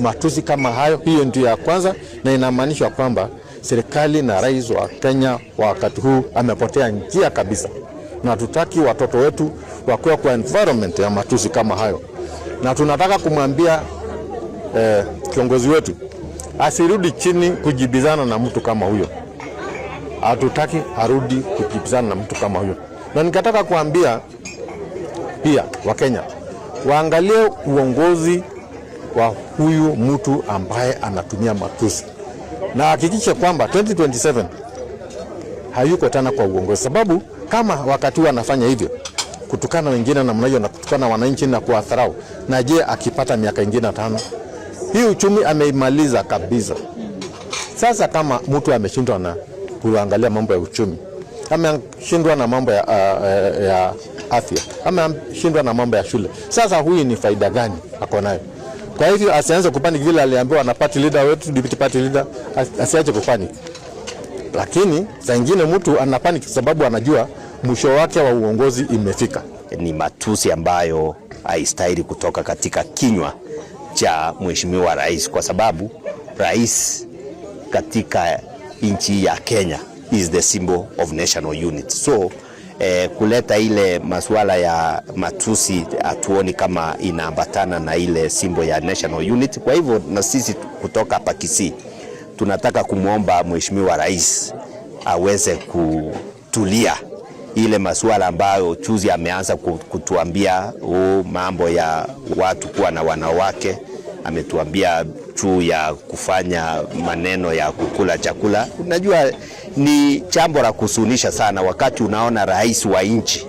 Matusi kama hayo, hiyo ndio ya kwanza, na inamaanisha kwamba serikali na rais wa Kenya wa wakati huu amepotea njia kabisa, na hatutaki watoto wetu wakuwa kwa environment ya matusi kama hayo, na tunataka kumwambia kiongozi wetu asirudi chini kujibizana na mtu kama huyo. Hatutaki arudi kujibizana na mtu kama huyo, na nikataka kuambia pia Wakenya waangalie uongozi wa huyu mtu ambaye anatumia matusi na hakikishe kwamba 2027 hayuko tena kwa uongozi, sababu kama wakati huu anafanya hivyo kutukana wengine namna hiyo na kutukana wananchi na kuwadharau, na je, akipata miaka ingine 5, hii uchumi ameimaliza kabisa. Sasa kama mtu ameshindwa na kuangalia mambo ya uchumi, ameshindwa na mambo ya afya, ameshindwa na mambo ya shule, sasa huyu ni faida gani ako nayo? Kwa hivyo asianze kupanic vile aliambiwa na party leader wetu, deputy party leader, asiache kupanic. Lakini saa ingine mtu ana panic sababu anajua mwisho wake wa uongozi imefika. Ni matusi ambayo haistahili kutoka katika kinywa cha mheshimiwa rais, kwa sababu rais katika nchi ya Kenya is the symbol of national unity. So kuleta ile masuala ya matusi hatuoni kama inaambatana na ile symbol ya national unity. Kwa hivyo na sisi kutoka hapa Kisii tunataka kumwomba mheshimiwa rais aweze kutulia ile masuala ambayo juzi ameanza kutuambia huu mambo ya watu kuwa na wanawake, ametuambia juu ya kufanya maneno ya kukula chakula. Unajua ni jambo la kuhuzunisha sana wakati unaona rais wa nchi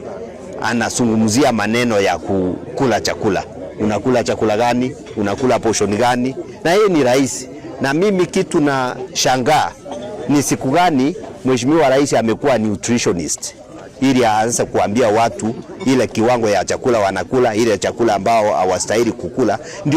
anazungumzia maneno ya kukula chakula. Unakula chakula gani? Unakula portion gani? Na yeye ni rais. Na mimi kitu na shangaa ni siku gani mheshimiwa rais amekuwa nutritionist ili aanze kuambia watu ile kiwango ya chakula wanakula, ile chakula ambao hawastahili kukula ndio.